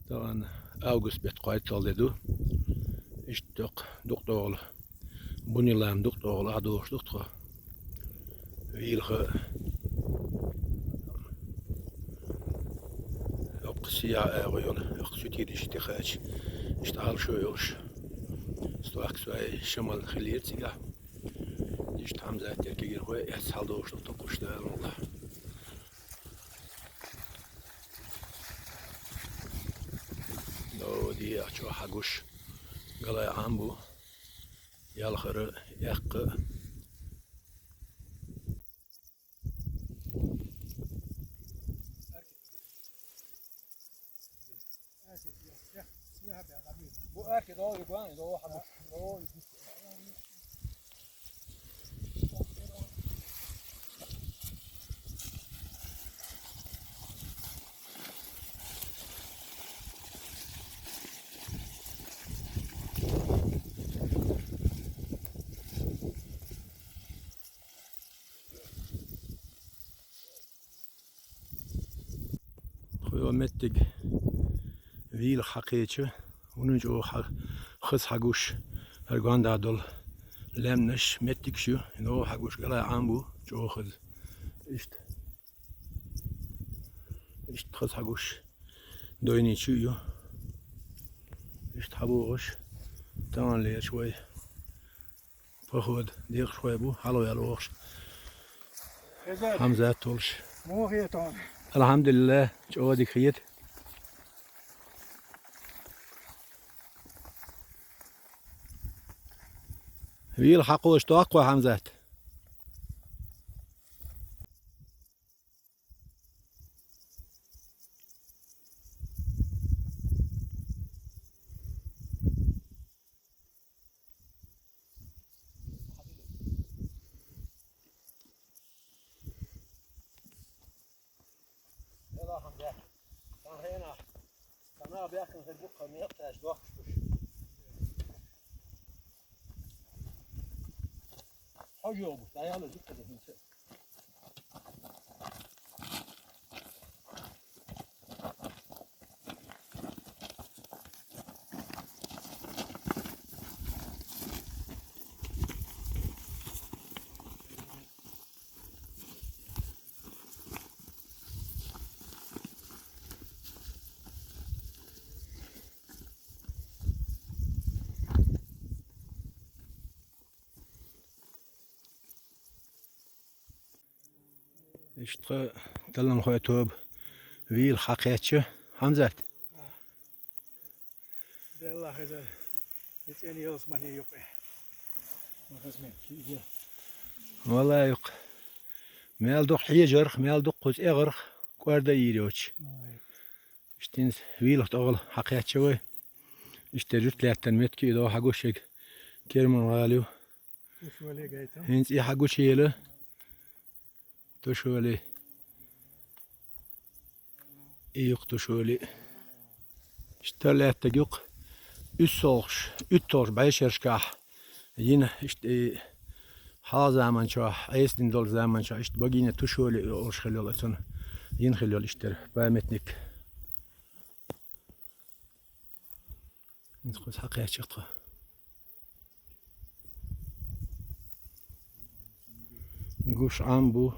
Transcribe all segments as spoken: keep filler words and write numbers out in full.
Тахана август бетта кхойтал де ду. Иштта дукха догӀала, бунилам дукха догӀала а дохуш ду тхо. Вийлха йоккха сиягӀа агӀо йолу, йоккха суьтийраш тӀе хаьча, иштта Ӏалашо йолуш. Стохка сой шамал хилира цигахь. Иштта Хьамзат дерг кегийрхой эцна хьаладовлуш ду тхо кхуш Дала мукъ лахь. О, дехьа чохь хьан гуш галай Ӏам бу, ялхара, эккха. Тхо меттиг вийлха хьакхеча, хӀунда чӀогӀа хьа-, хаза хьан гуш, хӀара гондахь долу лаьмнаш, меттигаш ю, хӀинца хьан гуш галай Ӏам бу, чӀогӀа хаза. Иштта. Иштта хаза хьан гуш дойничу ю. Иштта хьан бохуш, тахана лераш вай. Поход декъашхой бу, хьалаваьлла вохуш. Хьезар. Хьамзат волуш. Муха хета хьуна? Алхьамдулиллах, чӀогӀа дика хета. Вийлха хьакхочуш доккху, Хьамзат? Хьо йогӀу, дӀаяла зуьккъа дехинца. Иштта тха талламхой тоба вийлха хьакхаьчча, Хьамзат. Делла хезар, и цӀена ялсамане юкъе. Ма хазмет, киъ я. Валла юкъ. Мел дукха хьежарх, мел дукха кхуза эгӀарх, кӀорда а йийр йоцуш. Ой. Иштта хӀинца вийлха тӀехула хьакхаьчча вай. Иштта жуьгтаь лаьттан меттиг и догӀу хьан гуш ерг Керман-гӀала ю. Тушоли гайтам. ХӀинца и хьан гучуела. Тушоли. И юкъа Тушоли. Иштта лаьттаг юкъа. УьссолгӀуш, уьттолгӀуш бӀешерашкахь йина, иштта и хьалха заманчохь, Ӏеса дина долу заманчохь, иштта Багина Тушоли олуш хилла йолу, оцунна йина хилла йолу иштта памятник. ХӀинца кхуза хьакхаьчча тхо. Гуш Ӏам бу.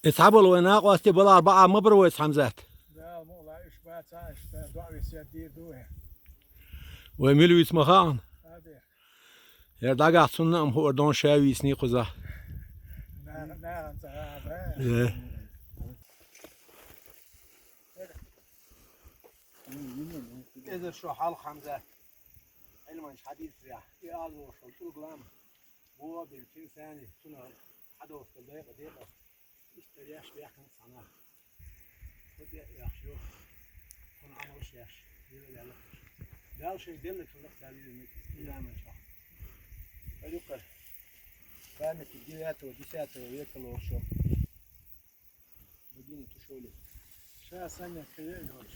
И цхьаболу вай накъостий балахь бакъахь ма бара вайца, Хьамзат. Дала мукъ лахь, уьш бац, уьш доӀа весет дийр ду вай. Вай мила вуьйцу ма хаьа. Хьадер. ХӀара дӀагахь цунна а ма хуур дона ша вийцина кхузахь. Нахана ца хаьа, да? Э. Эзар шо хьалха, Хьамзат. Ӏилманча хьадийцарехь, и ала вохуш волу тӀулг лама. Бо а бина, цуьнан сани, цунах хьадоцу декъа, декъа. Иштта яш бехкан цхьа нах. ХӀу тӀе а яхаш ю. ХӀун Ӏамалш еш, вила лелахаш. Дала шайн денна цунах ца вийна, и заманчохь. Ха юккъара. Памятник девятого, десятого века лоруш ю. Багина Тушоли. Ша санна кхин а йолуш.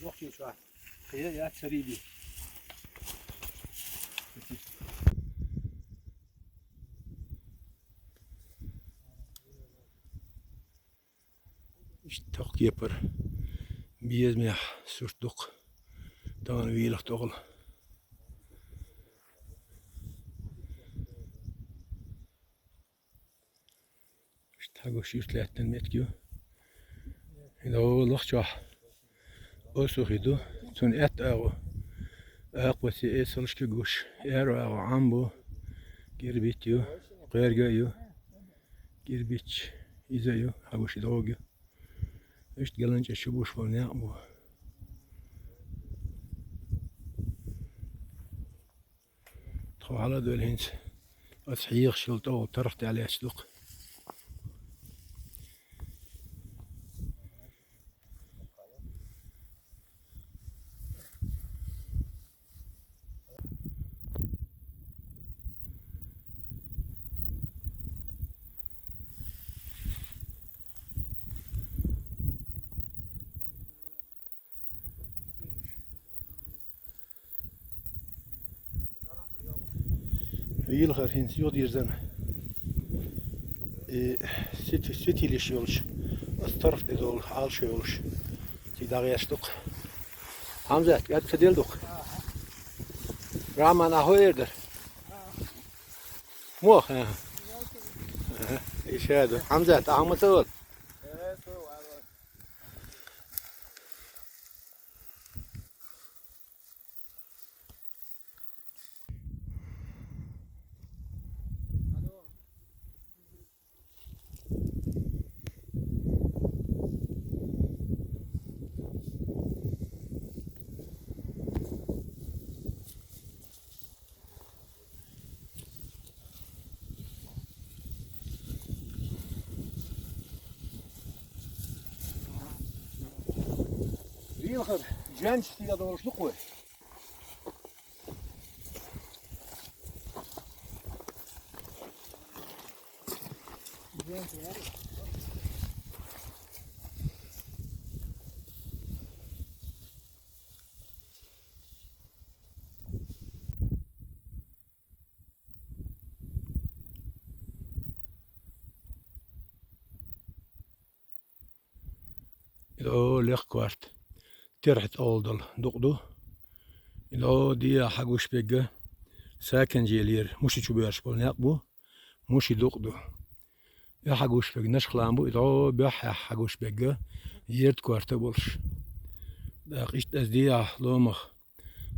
Нохчийчохь кхин а яц сариби. Йоккха кепара безамехь сурт ду-кх тахана вийлах тӀехула. Иштта хьагуш юрт лаьттан меттиг ю. ХӀинца лахчохь Осу хи ду, цунна аьтта агӀо. Акхаца эсалшка гуш, аьрру агӀо Ӏам бу, кӀирбит ю, кхоьрга а ю, кӀирбитча иза а ю, хьагуш и догӀу ю. Иштта ГӀаланчӀа чу буш болу некъ бу. Тхо хьала а дуьйлу хӀинца, аса хьехаш йолу тӀехула тарх тӀехь лаьтташ ду-кх. Вийлахара хӀинца юхадирзина, и сити-, ситилиш йолуш, аса тарх тӀе долу Ӏалашо йолуш, цига дӀагӀерташ ду-кх. Хьамзат, кӀад ца дел ду-кх? Раман, ахьа хӀун эр дара? Мох, а? Аха, и ша ду. Хьамзат, ахьа ма ца волу? Вилхар, жан чистый долуш ду-кх вай. Иза лекха корта терхьа тӀехула долу дукъ ду. Иза дехьа хьагуш берг Саканжелера Муши чу боьрзуш болу некъ бу. Муши дукъ ду. И хьагуш берг Нашхалан бу, иза боьххьехь хьагуш берг Ерда корта а болуш. ТӀаккха иштта аса дехьа ломах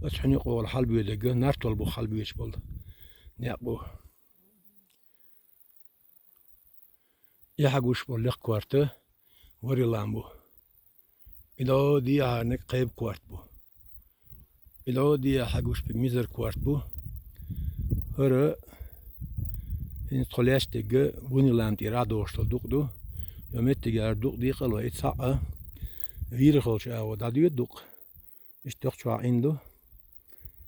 аса хьуьнан юкъахула хьалабоьдерг Нартол бу хьалабоьдуш болу некъ бу. И хьагуш болу лекха корта Варилан бу. Иза дехьарниг Кхайба корта бу. Иза дехьа хьагуш берг Мизар корта бу. ХӀара хӀинца тхо лаьцна дерг Бунилан тӀера дӀадохуш долу дукъ ду. Йо меттигера дукъ декъала вай цхьаъ а вийрахалчу агӀо дӀадоьду дукъ. Иштта йоккхачохь Ӏин ду.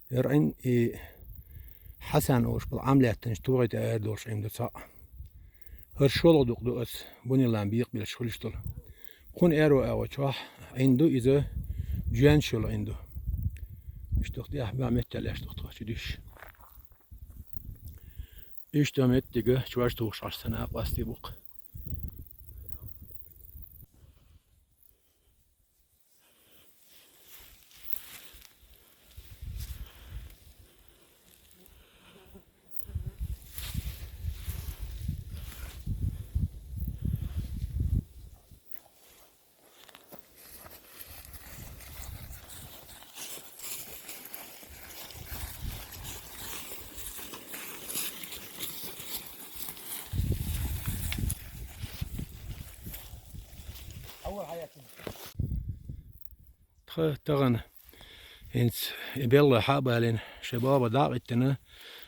ХӀара Ӏин и Хьасан олуш болу Ӏам лаьттанчу тогӀи тӀе арадолуш Ӏин ду цхьаъ. ХӀара шолгӀа дукъ ду аса Бунилан бекъабеллачу хуьлуш долу. Кхунна аьрру агӀо чохь Ӏин ду, иза жоьнаш йолу Ӏин ду. Иштта тӀехь баьхьа меттехь лаьтташ ду тхо чу дуьсуш. Иштта меттиг чоьш тухуш Ӏаш санна къастий бу-кх. Тха тахана хӀинца и беллой хьа а балийна, шайн баба дӀа а гӀиттина,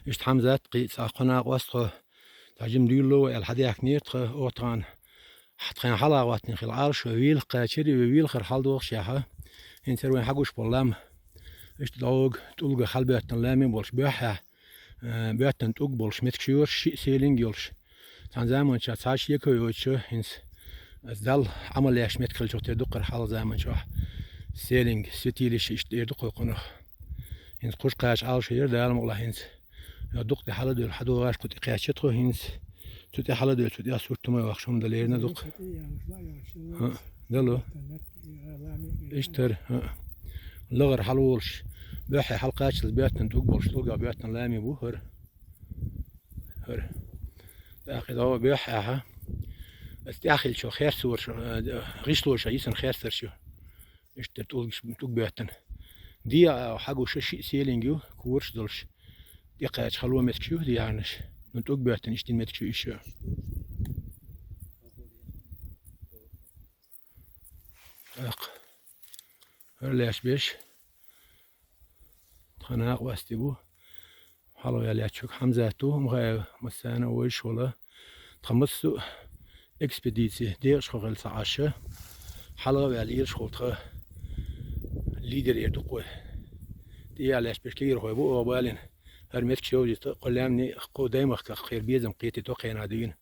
иштта Хьамзат кхин а цхьа кхо накъост тхо, цхьа жима дуьйлало аьлла, хьадаьхкинера тхо, оха тхана, тхайна хьала а гӀоттийна хилла Ӏалашо, вийлах кхачира, и вийлахара хьаладогӀуш яхьа. ХӀинца хӀара вайн хьагуш болу лам, иштта дӀогӀа тӀулга хьалабоьттина лам а болуш, боьххьехь, э, боьттина тӀулг болуш меттигаш ю хӀара, шиъ селинг йолуш. Цхьана заманчохь цхьа шеко йоцуш, хӀинца аса Далла Ӏамал еш меттиг хилчух тера ду-кх хӀара хьалха заманчохь. Селинг, святилище иштта эр ду-кх кхунах. ХӀинца кхуьш кхача Ӏалашо яра Дала мукъалахь хӀинца. Йо дукъ тӀе хьала а дуьйлу хьадогӀуш кху тӀе кхаьчча тхо хӀинца. Цу тӀе хьала а дуьйлу, цу тӀе сурт хӀума а йохуш хӀума дан лерина ду-кх. ХӀа. Дало. Иштта хӀара, хӀаъ. ЛагӀар хьалволаш, бӀухье хьалкхаччалца боьттина тӀулг болаш, тӀулгах боьттина лами бу хӀара. ХӀара. ТӀаккха дӀо бӀухьехьа. Ас тӀехьа хилча херцарш, э, гӀишлоша йисина херцарш ю. Иштта тӀулгаш, тӀулг боьттина. ДегӀа хьагуш шиъ селинг ю, кораш долаш. ТӀекхаьча хало меттигаш ю, дегӀанаш. Ну, тӀулг боьттина, иштта меткаш ю иша. ТӀаккха. ХӀара лаьш беш. Тха накъостий бу. ХьалгӀа ваьлла лаьттачунга Хьамзат ву, МухӀаев массарна вайша вола. Тха массо а экспедици декъашхо хила ца Ӏаш, хьалгӀа ваьлла лелаш хул тха лидер эр ду-кх вай. ТӀехьа лаьш беш кегийрхой бу оха балийна. ХӀара меткаш йовзийта, кхо лаьмни, кхо даймахках кхера безам кхетийта кхийна дуьйна.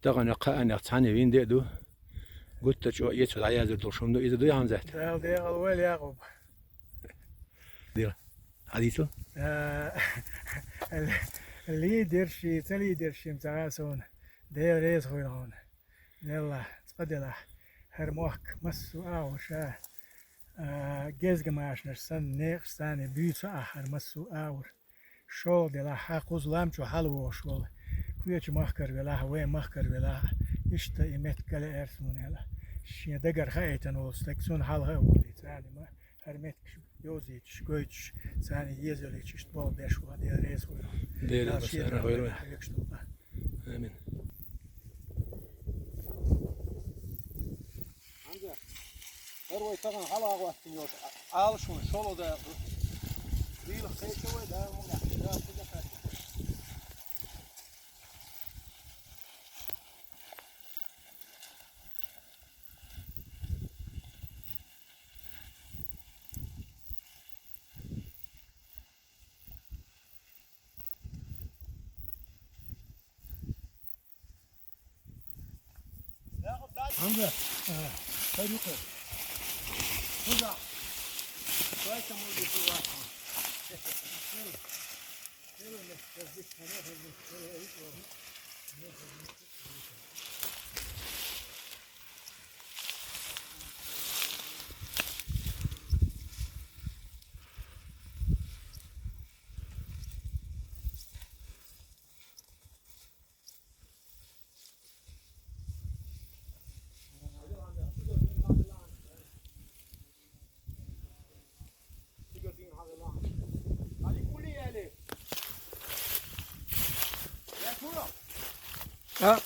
Тахана кхаанех цхьана вин де а ду. Гуттар чӀоагӀа эцо дӀаязар долуш хӀума ду, иза дуй, Хьамзат? Дала декъала войла, Якъуб. Дела. Хьадийцал? А, лидерши, ца лидерши ца гӀа совна. Дела реза хуйла хьуна. Делла, цкъа делахь. ХӀара мохк массо а агӀор ша, а, гезгамашнаш санна, некъаш санна буьйцу ахь хӀара массо а агӀор. ШолгӀа делахь, хьан кхуза лам чу хьалавогӀуш волу, кхечу махкара велахь, вайн махкара велахь, иштта и меттиг галаьара суна аьлла. Шен дагара хаийтина волу стаг, цунна хьалха а волий, царна ма хӀара меттигаш йовзуьйтуш, гойтуш, царна езалуьйтуш, иштта болх беш ву, Дела реза хуьлда. Дела Дала шен массарна дагара хуьлда. Хьоьгуш ду. Амин. Хьамза, хӀара вай тахана хьала а гӀоттина йолуш, Ӏалашо шолгӀа даьккхи. Дийла кхечо вай, да, муьлхха, да, кхуза кхача. Хьамза, а, хӀара юкъа. Кхузахь. Шайта мурдаш ву вац хьуна. А?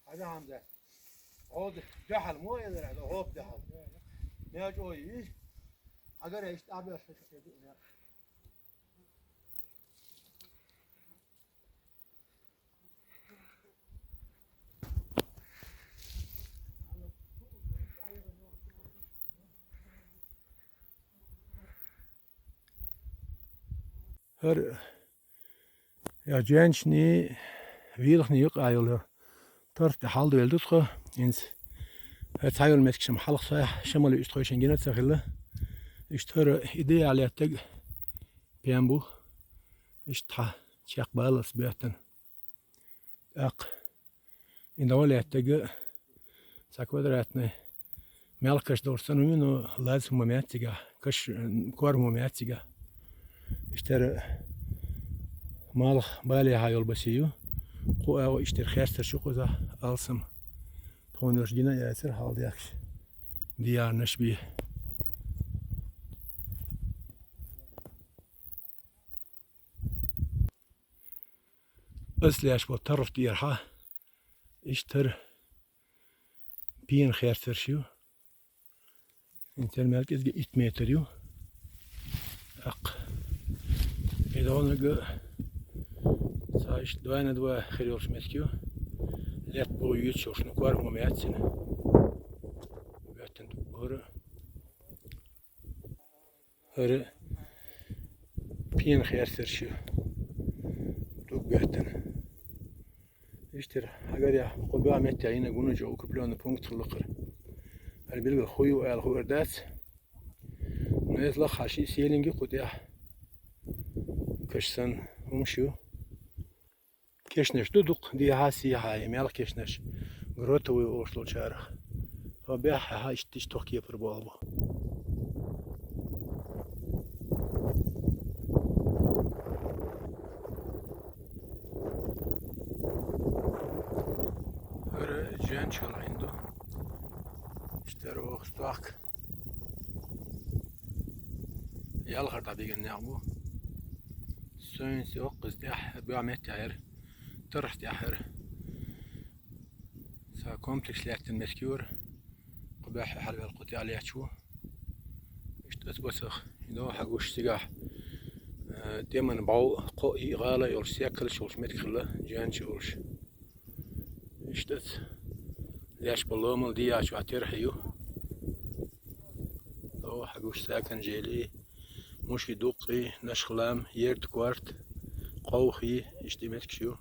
Хьажа, Хьамза. Хьо дуьхьал мо элира, хьо хӀокху дуьхьал. Мел чӀогӀа йиш. Хьагара иштта Ӏабеш хӀума ду. ХӀара я женщиний, вийлахний юкъа йолу торф тӀе хьалдевлла ду тхо, хӀинца. ХӀара цхьайолу меттигаш-м хьалха схьа шамал вуьйцу тхойн шен гина ца хилла. Иштта хӀара и дехьа лаьттаг пен бу, иштта хьан чекхбаллалц боьттина. ТӀаккха и дӀо лаьттага цхьа квадратный мел каш долуш санна вуьйна, лаз хӀума ма яц цигахь, каш, кор хӀума ма яц цигахь. Иштта хӀара малх балехьа йолу басий ю, кху агӀо иштта хӀара херцарш ю кхузахь алсам. Тхуна уьш гина а яцара хьалдехкаш, диярнаш бен. Ас леш бо торф тӀера хьан, иштта хӀара пена херцарш ю. ХӀинца мел кӀезиг итт метр ю. ТӀаккха и догӀнаг цхьа иштта два на два хир йолуш меттиг ю. Летта боху юьйцуш йолуш, ну, кор хӀума ма яц цуьнан. Боьттина ду хӀара. ХӀара пена херцарш ю. ТӀулг боьттина. Иштта хьагарехь, кху баьхьа меттехь йина гунчу укрепленный пункт хилла кхара. ХӀара билггал хӀун ю аьлла хуур дац. Но иза лаха хьан шиъ селинги кху тӀехь каш санна хӀумаш ю. Кешнаш ду дукха, дехьа-сехьа, и мел кешнаш, гротовый олуш долчарах. Тхо баьхьа хьан иштта тох кепар болу бу. ХӀара жен чалгӀин ду. Иштта хӀара оха стохка. Ялхара дӀабигина некъ бу. Суьйнца йоккхаза тӀехь, баьхьа меттехь яра. Тархьа тӀехь яра. Сан комплекс лаьттина меттиг ю хӀара. Кху баьхьа хьалаваьлла кху тӀехь лаьтташ ву. Иштта аса бацах, и догӀу хьан гуш цигахь, э, тӀеман бӀов, кхоъ, йиъ гӀала йолуш, секкалш йолуш меттиг хилла, жен чу йолуш. Иштта аса леш болу ломал дияч а терхье ю. ДогӀу хьан гуш Саканжели, Муши-Дуккхи, Нашхлам, Ерда-Корта, Къовхи, иштта и меттигаш ю.